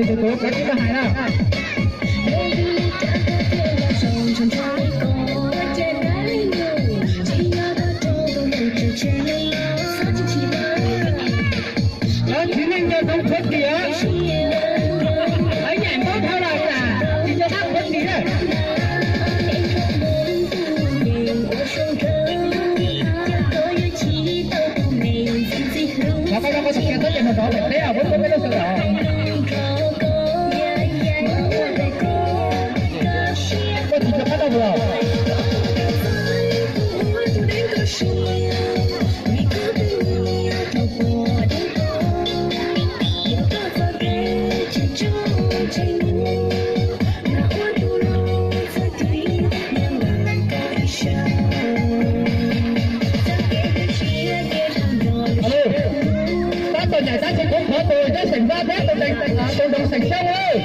Tus tus koj tsis tau hais na. Lawv tsis leej yog zoo khuv tim, lawv nyaim npaub dhau los tas tsis nco qab khuv tim na. Qhov koj nyob qhov txoj kev txhob ces mus rov pem teb os, muab tuaj peb lub sawv daws. Koj tsis nco qab dab los. Tab tom nyaim tab sis kuv thov tus Teb Xeem Vaj thiab tus Nroos Xeem Xyooj,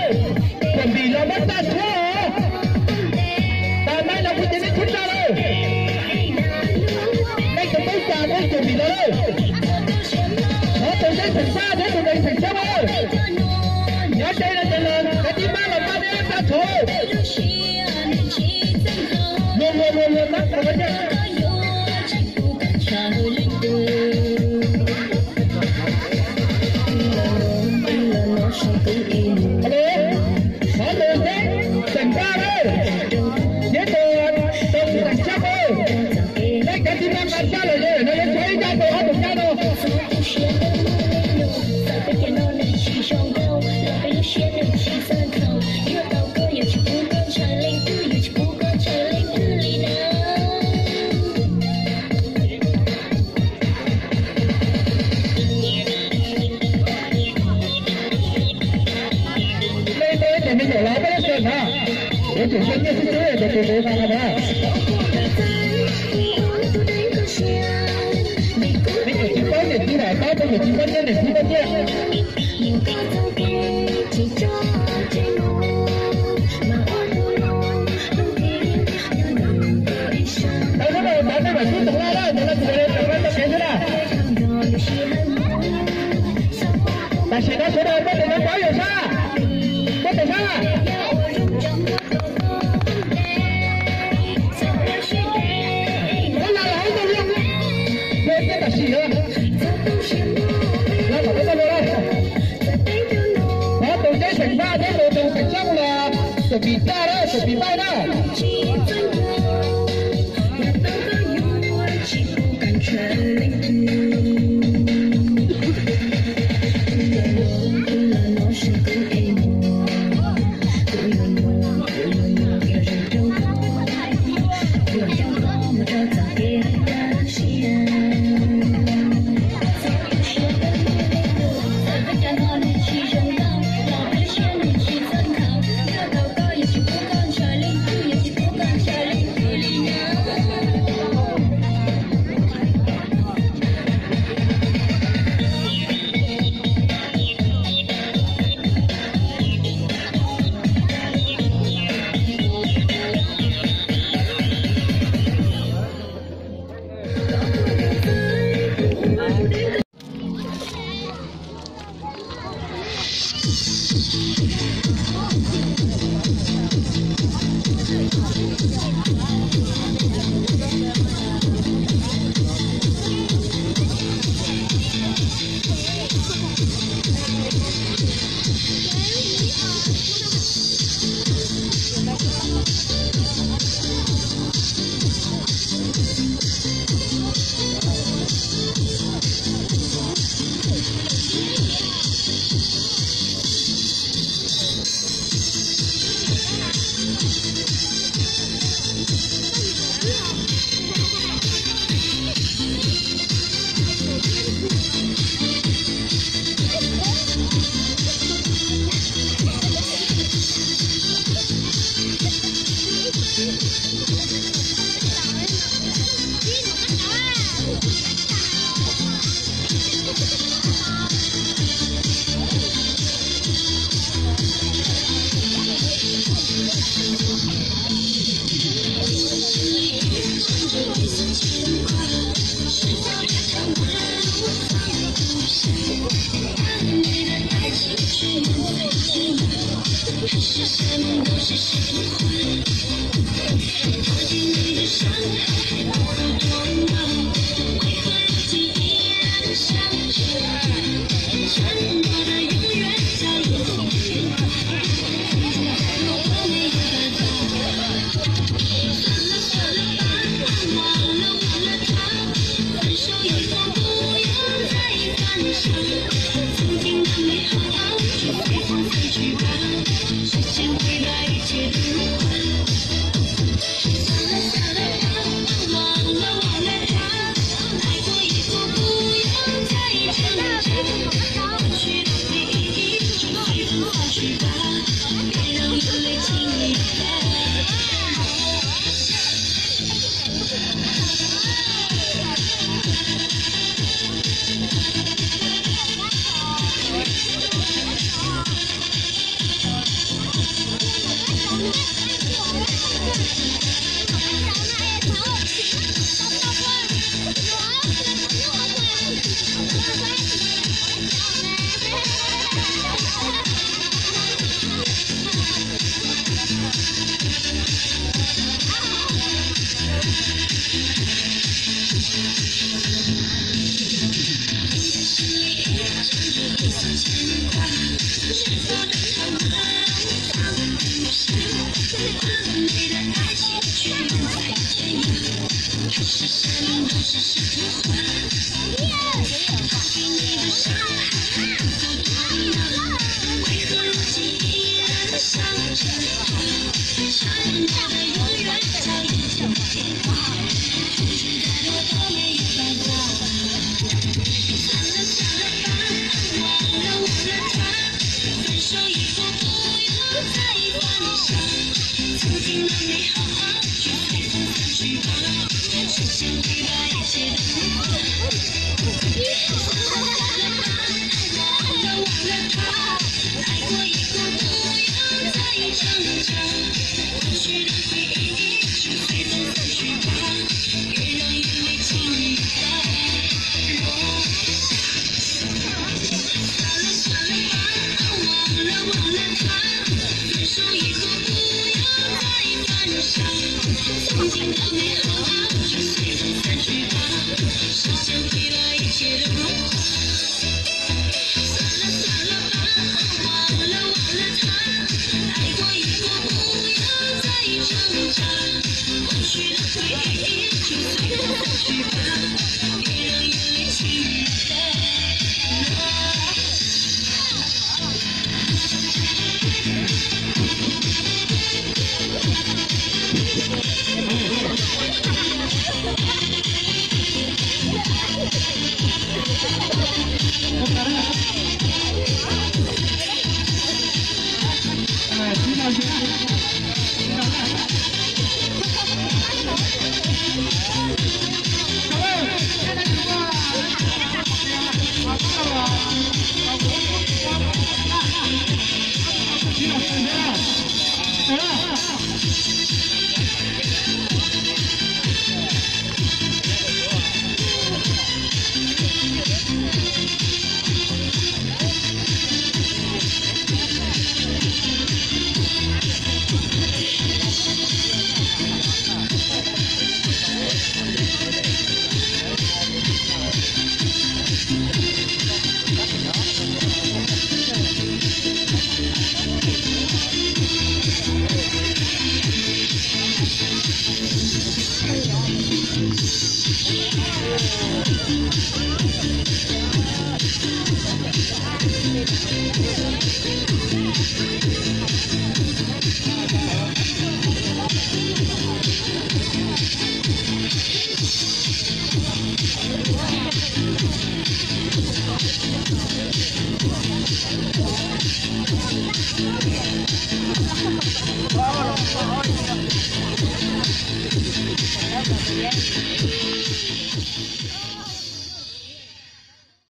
kuv npis los muab txaj tshuab os. Tas maib no kuv cia nej tshuab txaj lawm. Nej tus tub cas kuv kuv npis los lawm. Thov tus Teb Xeem Vaj thiab tus Nroos Xeem Xyooj lawm. Nyob ze no ces los kav tib mab los pab neb txaj tshuab. Luag luag luag luag tab tom. Alo, thov tus Teb Xeem Vaj thiab tus Nroos Xeem Xyooj, nej kav tib mab nqa txaj los yog no yuav tshuab ib caj rau ob tug nyab no. Tej me nyuam los peb lub sij hawm na, yuav tsum nyiaj xwb xwb ces tus tus no na. Me nyuam tsis paub niam txiv daim paub, me nyuam tsis paub nyiaj niam txiv muaj nyiaj. Tau lub no tas nej mam sib toom laj na, cov no tus tus no tau kev xwb na. Tam sim no sawv daws muab tus no pauv yus sab, muab tus sab. Muab laj los hauv ntau luaj, luag thiab tam sim no. Los kom muab ntau luaj na. Thov tus Teb Xeem Vaj thiab tus Nroos Xeem Xyooj los txawm pim txaj na, txawm pim paib na.